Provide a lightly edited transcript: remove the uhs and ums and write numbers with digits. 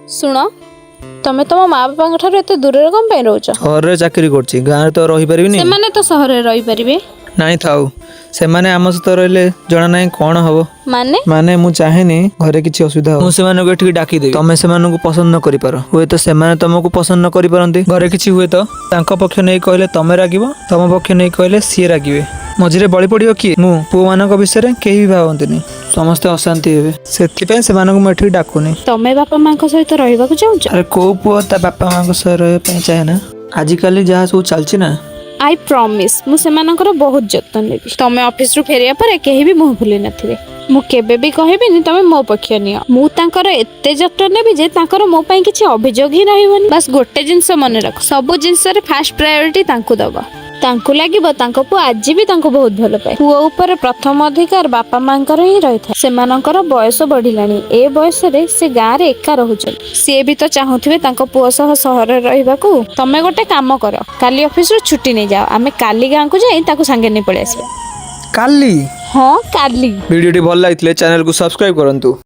ଶୁଣ, ତମେ ତମ ମା ବାପାଙ୍କ ଠାରୁ ଏତେ ଦୂରରେ କଣ ପାଇଁ ରହୁଛ? ସହରରେ ଚାକିରି କରୁଛି, ଗାଁରେ ତ ରହିପାରିବିନି। ସେମାନେ ତ ସହରରେ ରହିପାରିବେ। ନାଇଁ ଥାଉ, ସେମାନେ ଆମ ସହିତ ରହିଲେ ଜଣା ନାହିଁ କ'ଣ ହବ। ମାନେ? ମାନେ ମୁଁ ଚାହେଁନି ଘରେ କିଛି ଅସୁବିଧା ହଉ। ମୁଁ ସେମାନଙ୍କୁ ଏଠିକି ଡାକିଦେବି। ତମେ ସେମାନଙ୍କୁ ପସନ୍ଦ ନ କରିପାର, ହୁଏତ ସେମାନେ ତମକୁ ପସନ୍ଦ ନ କରିପାରନ୍ତି। ଘରେ କିଛି ହୁଏତ ତାଙ୍କ ପକ୍ଷ ନେଇ କହିଲେ ତମେ ରାଗିବ, ତମ ପକ୍ଷ ନେଇ କହିଲେ ସିଏ ରାଗିବେ। ମଝିରେ ବଳି ପଡ଼ିବ କିଏ? ମୁଁ। ପୁଅମାନଙ୍କ ବିଷୟରେ କେହି ବି ଭାବନ୍ତିନି, ସମସ୍ତେ ଅଶାନ୍ତି ହେବେ। ସେଥିପାଇଁ ସେମାନଙ୍କୁ ମୁଁ ଏଠିକି ଡାକୁନି। ତମେ ବାପା ମାଙ୍କ ସହିତ ରହିବାକୁ ଚାହୁଁଛ? ଆରେ, କୋଉ ପୁଅ ତା ବାପା ମାଙ୍କ ସହ ରହିବା ପାଇଁ ଚାହେଁ ନା? ଆଜିକାଲି ଯାହା ସବୁ ଚାଲିଛି ନା। I promise, ମୁଁ ସେମାନଙ୍କର ବହୁତ ଯତ୍ନ ନେବି। ତମେ ଅଫିସରୁ ଫେରିବା ପରେ କେହି ବି ମୁହଁ ଭୁଲି ନଥିବେ। ମୁଁ କେବେ ବି କହିବିନି ତମେ ମୋ ପକ୍ଷ ନିଅ। ମୁଁ ତାଙ୍କର ଏତେ ଯତ୍ନ ନେବି ଯେ ତାଙ୍କର ମୋ ପାଇଁ କିଛି ଅଭିଯୋଗ ହିଁ ରହିବନି। ବାସ୍ ଗୋଟେ ଜିନିଷ ମନେ ରଖ, ସବୁ ଜିନିଷରେ ଫାଷ୍ଟ ପ୍ରାୟୋରିଟି ତାଙ୍କୁ ଦବ। ତାଙ୍କୁ ଲାଗିବ ତାଙ୍କ ପୁଅ ଆଜି ବି ତାଙ୍କୁ ବହୁତ ଭଲ ପାଏ। ପୁଅ ଉପରେ ପ୍ରଥମ ଅଧିକାର ବାପା ମାଙ୍କର ହିଁ ରହିଥାଏ। ସେମାନଙ୍କର ବୟସ ବଢିଲାଣି, ଏ ବୟସରେ ସେ ଗାଁରେ ଏକା ରହୁଛନ୍ତି। ସିଏ ବି ତ ଚାହୁଁଥିବେ ତାଙ୍କ ପୁଅ ସହ ସହରରେ ରହିବାକୁ। ତମେ ଗୋଟେ କାମ କର, କାଲି ଅଫିସରୁ ଛୁଟି ନେଇଯାଅ। ଆମେ କାଲି ଗାଁକୁ ଯାଇ ତାକୁ ସାଙ୍ଗେ ନେଇ ପଳେଇ ଆସିବା। କାଲି? ହଁ, କାଲି। ଭିଡ଼ିଓଟି ଭଲ ଲାଗିଥିଲେ ଚ୍ୟାନେଲକୁ ସବସ୍କ୍ରାଇବ୍ କରନ୍ତୁ।